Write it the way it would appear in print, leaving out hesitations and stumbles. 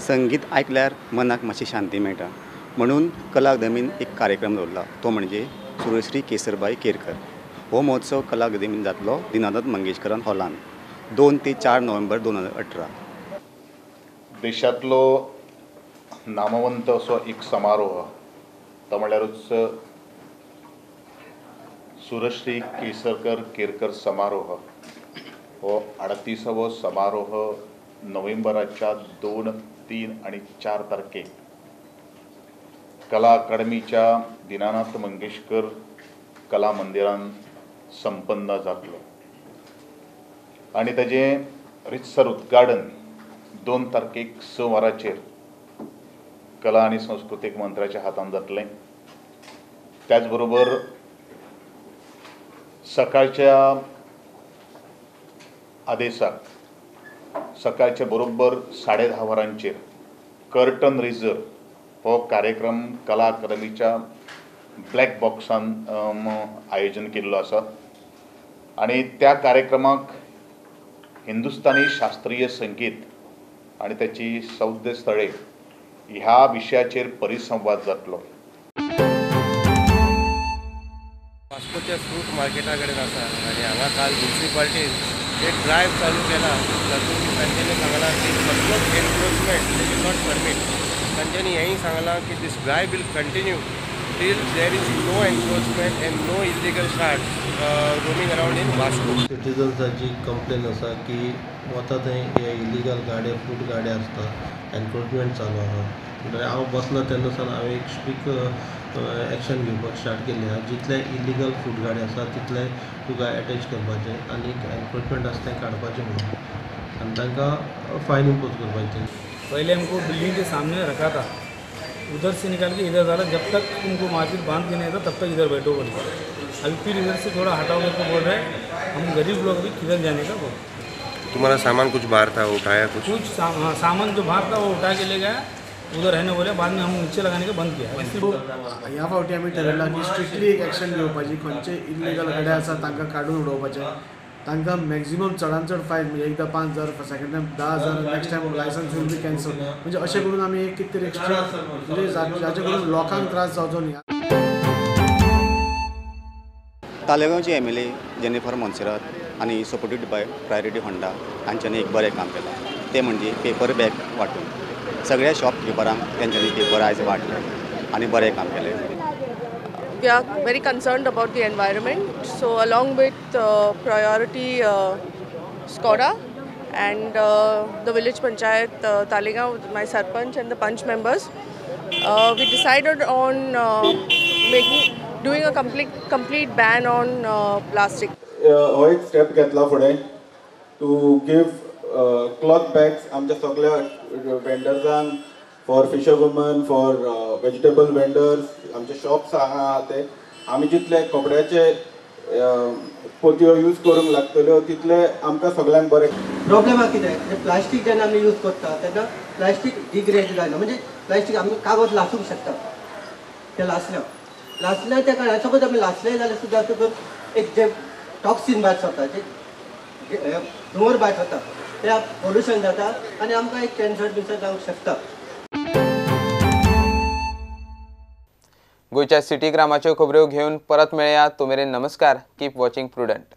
संगीत आयकल्यार मनाक मातशी शांती मेळटा म्हणून कला अकादमीन एक कार्यक्रम दवरला तो म्हणजे सुरश्री केसरबाई केरकर हो महोत्सव कला अकादमीन जातलो दिनानाथ मंगेशकरान हॉलान 2 ते 4 नोव्हेंबर 2018। देशांतलो नामवंत असो एक समारोह तो म्हणल्यारूच सुरश्री केसरकर केरकर समारोह हो 38वो समारोह नोव्हेंबराच्या 2, 3 आणि 4 तारखेक कला अकादमीच्या दीनानाथ मंगेशकर कला मंदिरान संपन्न जातलो आनी ताजें रितसर उद्घाटन 2 तारखेक 6 वरांचेर कला आनी संस्कृतीक मंत्र्याच्या हातान जातलें। त्याचबरोबर सकाळच्या आदेसाक सकाळच्या बरोबर 10:30 वरांचेर कर्टन रेजर हो कार्यक्रम कला अकादमीच्या ब्लॅक बॉक्सान आयोजन केल्लो आसा आनी त्या कार्यक्रमाक हिंदुस्तानी शास्त्रीय संगीत आनी त्याची सौद्य स्थळे ह्या विशयाचेर परिसंवाद जातलो। वास्कोच्या फ्रूट मार्केटा कडेन आसा आनी हांगा काल म्युनिसिपालिटीन एक ड्रायव्ह चालू केला तातूंत तांच्यांनी सांगलां की कसलोच encroachment they will not permit. तांच्यांनी हेंय सांगलां की this drive will continue till there is no encroachment and no illegal carts roaming around in Vasco. सिटिजन्साची complain आसा की वता थंय हे इलिगल गाडये फ्रूट गाडये आसता, एनक्रोचमेंट चालू आसा। म्हणटकीर हांव बसला तेन्ना सावन हांवें एक स्ट्रिक्ट एक्शन घेवपाक स्टार्ट केल्लें आसा। जितले इलिगल फ्रूट गाडये आसा तितले तुका एटॅच करपाचें आनी एनक्रोचमेंट आसा तें काडपाचें म्हणून आनी तांकां फायन इम्पोज करपाचें। पहले हमको बिल्डिंग के सामने रखा था, उधर से निकाल के इधर डाला, जब तक तुमको मार्केट बांध के नहीं था तब तक इधर बैठो बोले। अभी फिर इधर से थोड़ा हटाओ करके बोल रहे हैं, हम गरीब लोग अभी किधर जाने का बोल। तुम्हारा सामान कुछ बाहर था, उठाया कुछ? कुछ सामान जो बाहर था वो उठा के ले गया, उधर रहने बोले, बाद में हम नीचे लगाने का बंद किया। ह्या फावटी आमी ठरयलां की स्ट्रिक्टली एक एक्शन घेवपाची, खंयचे इलिगल गाडये आसा तांकां काडून उडोवपाचें, तांकां मॅक्झिमम चडान चड फायन म्हणजे एकदां 5,000, second time 10,000, next time licence will be cancel. म्हणजे अशें करून आमी एक कितें तरी एक्स्ट्रा म्हणजे जाचे करून लोकांक त्रास जावचो न्ही। तालेगांवची MLA Jennifer Monserrate आनी सपोर्टेड बाय प्रायोरिटी होंडा हांच्यांनी एक बरें काम केलां तें म्हणजे पेपर बॅग वांटून सगळ्या शॉपकिपरांक तेंच्यांनी पेपर आयज वांटले आनी बरें काम केलें। We are very concerned about the environment, so along with priority Skoda and the village panchayat Talegaon, my sarpanch and the panch members, we decided on doing a complete ban on plastic. हो एक step घेतला फुडें two give cloth bags आमच्या सगळ्या वेंडर्सांक, for fisher women, for vegetable vendors, आमचे shops आहा ते आमी जितले कपड्याचे पोतयो यूज करूंक लागतल्यो तितले आमकां सगळ्यांक बरें। प्रॉब्लेम आहा कितें, प्लास्टीक जेन्ना आमी यूज करता तेन्ना प्लास्टीक डिग्रेड जायना, म्हणजे प्लास्टीक आमी कागद लासूंक शकता, ते लासल्या लासल्या त्या कारणान सपोज आमी लासले जाल्यार सुद्दां तुका एक जे टॉक्सिन भायर सरता, जे धुंवर भायर सरता, ते पोल्युशन जाता आनी आमकां एक कॅन्सर बिन्सर जावंक शकता। गोंयच्या सिटी ग्रामाच्यो खबऱ्यो घेवन परत मेळया. तो मेरेन नमस्कार. Keep watching Prudent.